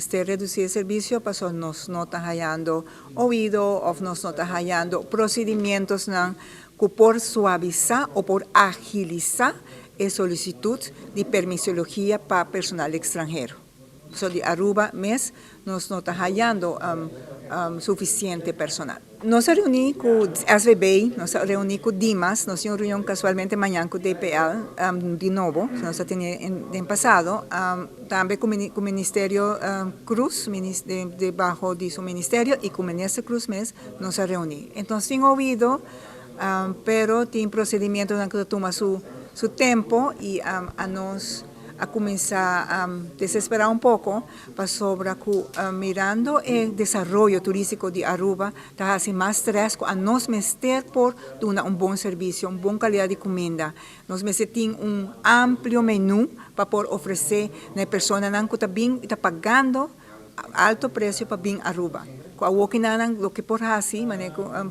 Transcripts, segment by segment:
Mester reduci e servicio paso nos no ta hayando oido of nos no ta hayando procedimientonan cu por suavisa of por agilisa e solicitud di permisologia pa personal extranhero. So di Aruba mes nos no ta hayando suficiente personal. Nos a reuni cu SVB, nos a reuni cu Dimas, nos tin un reunion casualmente mañan cu DPL di nobo, nos a tene den pasado, tambe cu Ministerio Croes, debajo di su ministerio y cu Minister Croes mes nos a reuni. Entonces tin oido, pero tin procedimiento cu ta tuma su tempo y a nos a cuminsa desespera un poco pasobra cu mirando e desaroyo turistico di Aruba ta haci mas stress cu a nos mester por duna un bon servicio, un bon calidad di cuminda. Nos mester tin un amplio menu pa por ofrece na personanan cu ta bin ta pagando alto precio pa bin Aruba. Cu awokinan loke por haci,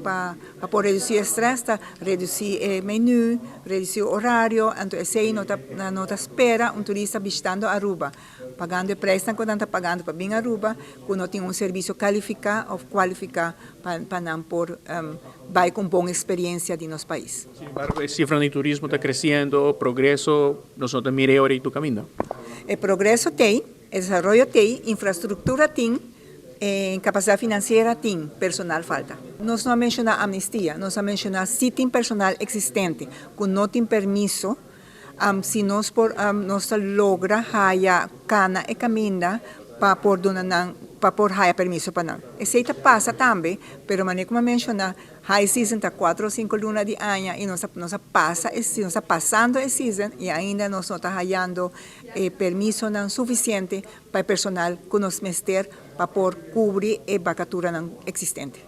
pa por reduci e stress, ta reduci e menu, reduci horario, anto esey no ta spera un turista bishitando Aruba, pagando e prijs cu nan ta pagando pa bin Aruba, cu no tin un servicio califica of cualifica pa nan por bay cu bon experiencia di nos pais. Sin embargo, e cifra di turismo ta creciendo, progreso, nos no ta mira ahorita caminda. E progreso tin, e desaroyo tin, infrastructura tin, capacidad financiero tin, personal falta. Nos no a menciona amnistia, nos a menciona si tin personal existente cu no tin permiso, si nos por nos logra haya cana e caminda pa por duna nan pa por haya permiso pa nan. Esey ta pasa tambe, pero manera con menciona, high season ta 4 of 5 luna di aña y nos pasa, nos ta pasando e season y ainda nos no ta hayando permisonan suficiente pa personal cu nos mester pa por cubri e vacaturanan existente.